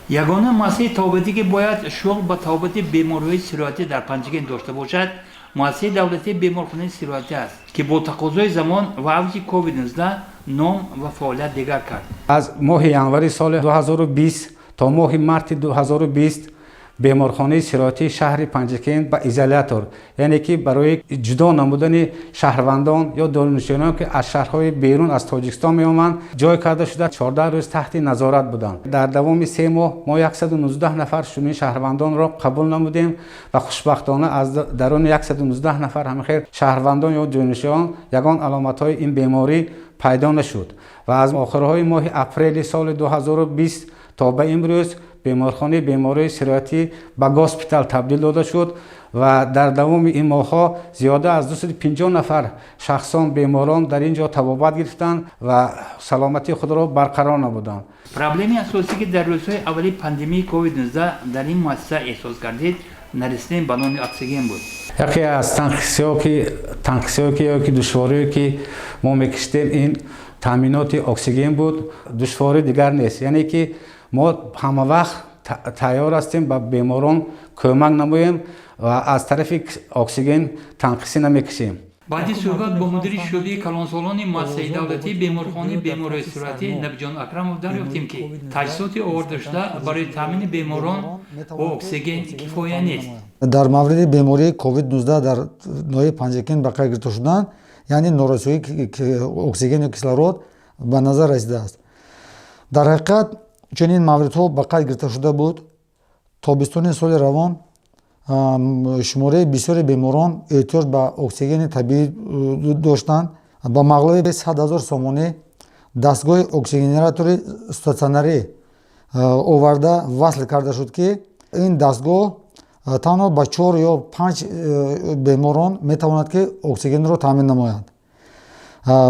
Ягона муассисаи табобатӣ, ки бояд шуғл ба табобати бемориҳои сироятӣ дар Панҷакент дошта бошад, муассисаи давлатии беморхонаи сироятӣ аст, ки бо тақозои замон ва авҷи COVID-19 ном ва фаъолият дигар кард. Аз моҳи январи соли 2020 то моҳи марти 2020 беморхонаи сироятии шаҳри Панҷакент ба изолятор, яъне ки барои ҷудо намудани шаҳрвандон ё донишҷӯён, ки аз шаҳрҳои берун аз Тоҷикистон меоманд, ҷой карда шуда, 14 рӯз таҳти назорат буданд. Дар давоми 3 моҳ мо 119 нафар чунин шаҳрвандонро қабул намудем ва хушбахтона аз даруни 119 нафар ҳамихел шаҳрвандон ё донишҷӯён ягон аломатҳои ин беморӣ пайдо нашуд. Ва аз охирҳои моҳи апрели соли 2020 то ба имрӯз беморхонаи бемориҳои сироятӣ ба госпитал табдил дода шуд ва дар давоми ин моҳҳо зиёда аз 250 нафар шахсон, беморон дар ин ҷо табобат гирифтанд ва саломатии худро барқарор намуданд. Проблемаи асосӣ, ки дар рӯзҳои аввали пандемияи COVID-19 дар ин муассиса эҳсос гардид, нарасидани баллони оксиген буд. Яке аз танқисиҳо ки ё ки душвориҳое, ки мо мекашидем, ин таъминоти оксиген буд. Душворӣ дигар нест, яъне ки мо ҳама вақт тайёр ҳастем, ба беморон кӯмак намоем ва аз тарафи оксиген танқисӣ намекашем. Баъди суҳбат бо мудири шӯъбаи калонсолони муассисаи давлатии беморхонаи бемориҳои сироятӣ Набиҷон Акрамов дарёфтем, ки таҷҳизоти овардашуда барои таъмини беморон бо оксиген кифоя нест. Дар мавриди бемории COVID-19 дар ноҳияи Панҷакент ба қайд гирифта шудан, яъне норасоии оксиген ё кислород ба назар расидааст. Дар ҳақиқат, чунин мавридҳо ба қайд гирифта шуда буд. Тобистони соли равон шумораи бисёри беморон эҳтиёҷ ба оксигени табиӣ доштанд. Ба маблағи 100 000 сомонӣ дастгоҳи оксигенератори статсионарӣ оварда васл карда шуд, ки ин дастгоҳ танҳо ба чор ё панҷ беморон метавонад, ки оксигенро таъмин намояд.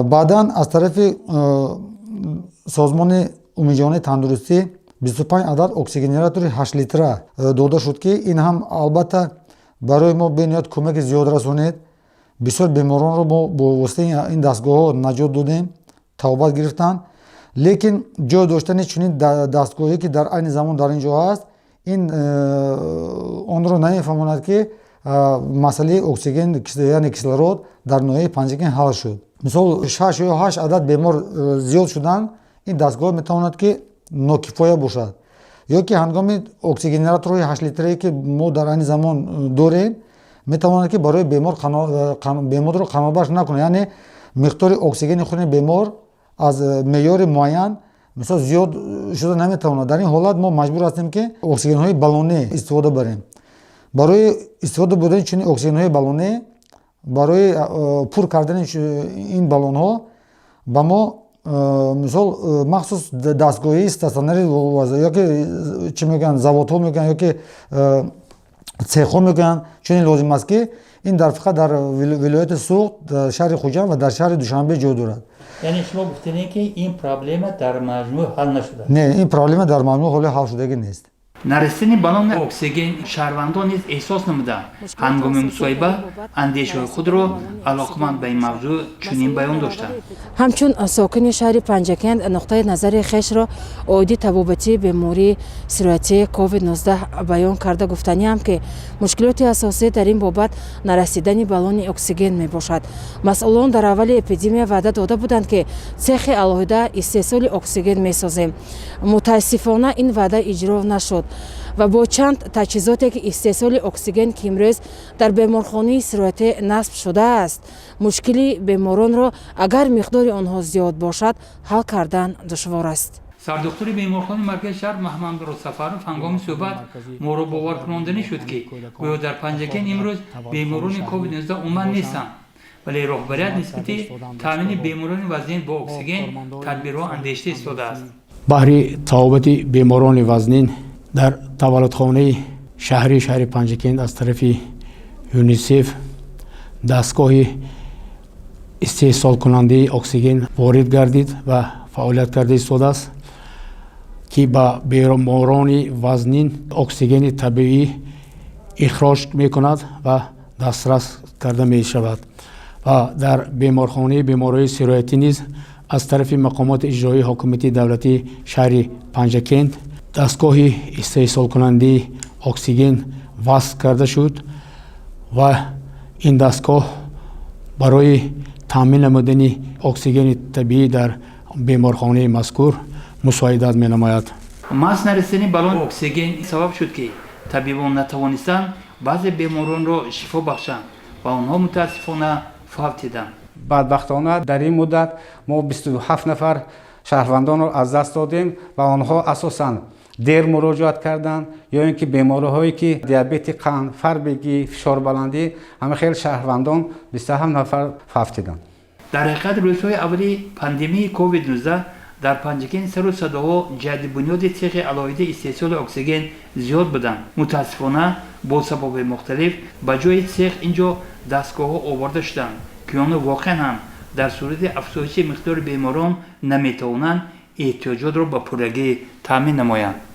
Баъдан аз тарафи Созмони умумиҷаҳонии тандурустӣ 25 адад оксигенератори 8 литра дода шуд, ки ин ҳам албатта барои мо бениҳоят кӯмаки зиёд расонид. Бисёр беморонро мо бо воситаи ин дастгоҳҳо наҷот додем, табобат гирифтанд. Лекин ҷой доштани чунин дастгоҳе, ки дар айни замон дар ин ҷо ҳаст, ин онро намефаҳмонад, ки масъалаи оксиген, яъне кислород, дар ноҳияи Панҷакент ҳал шуд. Мисол, шаш ё ҳашт адад бемор зиёд шуданд, ин дастгоҳ метавонад, ки нокифоя бошад, ё ки ҳангоми оксигенераторҳои 8 литрае, ки мо дар айни замон дорем, метавонад, ки барои бемор беморро қаноатбахш накунад, яъне миқдори оксигени хуни бемор аз меъёри муайян, мисол, зиёд шуда наметавонад. Дар ин ҳолат мо маҷбур ҳастем, ки оксигенҳои баллонӣ истифода барем. Барои истифода бурдани чунин оксигенҳои баллонӣ, барои пур кардани ин баллонҳо ба мо, мисол, махсус дастгоҳии статсионарӣ ёки чӣ мегӯянд, заводҳо мегӯянд ёки цехҳо мегӯянд, чунин лозим аст, ки ин дар фақат дар вилояти Суғд, дар шаҳри Хуҷанд ва дар шаҳри Душанбе ҷой дорад. Яъне шумо гуфтанед, ки ин проблема дар маҷмӯъ ҳал нашуда? Не, ин проблема дар маҷмӯъ ҳоло ҳал шудагӣ нест. Нарасидани баллони оксиген шаҳрвандон низ эҳсос намуданд. Ҳангоми мусоҳиба андешаҳои худро алоқаманд ба ин мавзӯъ чунин баён доштанд. Ҳамчун сокини шаҳри Панҷакент нуқтаи назари хешро оиди табобати бемории сироятии COVID-19 баён карда, гуфтаниам, ки мушкилоти асосӣ дар ин бобат нарасидани баллони оксиген мебошад. Масъулон дар аввали эпидемия ваъда дода буданд, ки цехи алоҳида истеҳсоли оксиген месозем. Мутаассифона, ин ваъда иҷро нашуд ва бо чанд таҷҳизоте, ки истеҳсоли оксиген, ки имрӯз дар беморхонаи сироятӣ насб шудааст, мушкили беморонро, агар миқдори онҳо зиёд бошад, ҳал кардан душвор аст. Сардухтури беморхонаи маркази шаҳр Маҳмадмурод Сафаров ҳангоми суҳбат моро боваркунонданӣ шуд, ки гӯё дар Панҷакент имрӯз беморони COVID-19 умуман нестанд, вале роҳбарият нисбати таъмини беморони вазнин бо оксиген тадбирҳо андешида истодааст. Баҳри табобати беморони вазнин дар таваллудхонаи шаҳрии шаҳри Панҷакент аз тарафи ЮНИСЕФ дастгоҳи истеҳсолкунандаи оксиген ворид гардид ва фаъолият карда истодааст, ки ба беморони вазнин оксигени табиӣ ихроҷ мекунад ва дастрас карда мешавад. Ва дар беморхонаи бемориҳои сироятӣ низ аз тарафи мақомоти иҷроии ҳокимияти давлатии шаҳри Панҷакент Дастгоҳи истеҳсолкунандаи оксиген васл карда шуд ва ин дастгоҳ барои таъмин намудани оксигени табиӣ дар беморхонаи мазкур мусоидат менамояд. Маҳз нарасидани баллон оксиген сабаб шуд, ки табибон натавонистанд баъзе беморонро шифо бахшанд ва онҳо мутаассифона фавтиданд. Бадбахтона, дар ин муддат мо 27 нафар шаҳрвандонро аз даст додем ва онҳо асосан дер муроҷиат карданд ё ин ки бемориҳое ки диабети қанд, фарбегӣ, фишорбаландӣ, ҳама хел шаҳрвандон 27 нафар фавтиданд. Дар ҳақиқат, рӯзҳои аввали пандемияи COVID-19 дар Панҷакент сару садоҳо ҷиҳати бунёди цехи алоҳидаи истеҳсоли оксиген зиёд буданд. Мутаассифона, бо сабаби мухталиф ба ҷои цех ин ҷо дастгоҳҳо оварда шуданд, ки онҳо воқеан ҳам дар сурати афзоиши миқдори беморон наметавонанд эҳтиёҷотро ба пуррагӣ таъмин намоянд.